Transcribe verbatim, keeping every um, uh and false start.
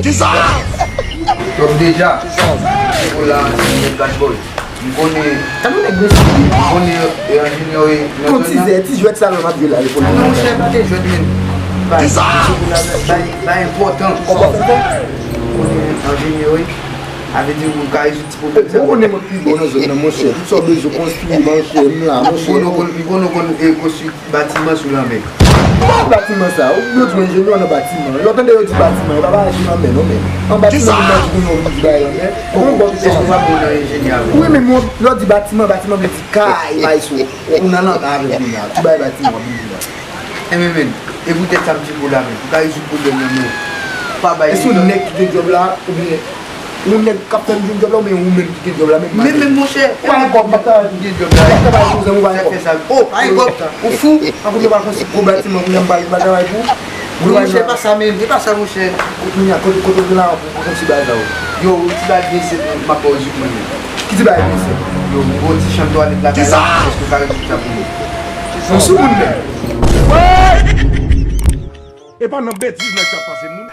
Kisa? Top deja. Ou la, se bad boy. M konnen. Tande nèg mesye. M konnen, e, enjenyè, e, nan zòn nan. Ti zè, ti jwèt sa lè m ap jwe la, li konn. Non, monchè, pa te jwèt, men. Bay, bay, bay enpòtan. Kòman sa fè? M konnen enjenyè, wi. Sa vle di ou ka rezoud ti pwoblèm sa. Ou konnen mwen pi bon nan zòn nan, monchè. Tout sa w bezwen konstwi, monchè, m la, monchè. M konnen w konn, m konnen w konn, e, konstwi batiman sou lanmè. Ki batiman sa? Ou bezwen enjenyè nan batiman. Lè w tande yo di batiman, yo pa pale sou lanmè, non, men. An batiman, moun nan di pou nou di bay lanmè. Bon, bon, èske w pa bon nan enjenyè avè? Wi, men mwen, lè w di batiman, batiman vle di kay, bay sou. Ou nan lanmè avè m kounye a. Tout bay batiman, w ap vin di la. Enben, men, e poutèt sa m di pou la, men. Ou ka rezoud pwoblèm nan, men. Pa bay. Èske yon nèg ki gen djòb la, oubyen yon nèg k ap tann jwenn djòb la, oubyen ou menm ki gen djòb la, menm maten? Men, men, monchè, ou pa gen kòb, ou pa travay pou gen djòb la. Ou pa travay pou zanmi, ou pa gen kòb. Sa fè sa. Oh, pa gen kòb. Ou fou? An kounye a, ou pral konstwi gwo batiman, kounye a, m pral, m pral travay pou ou. Non, monchè, pa sa menm, e pa sa, monchè. Kounye a, kote, kote w gen la, pou, pou konstwi bagay sa yo? Yo, ou ti bagay byen senp, m ap ba w di mwen menm. Ki ti bagay byen senp? Yo, m ba w ti chanm twalèt lakay la, èske w ka rezoud sa pou mwen? Yon soumoun menm. E pa nan betiz nèg sa ap pase moun.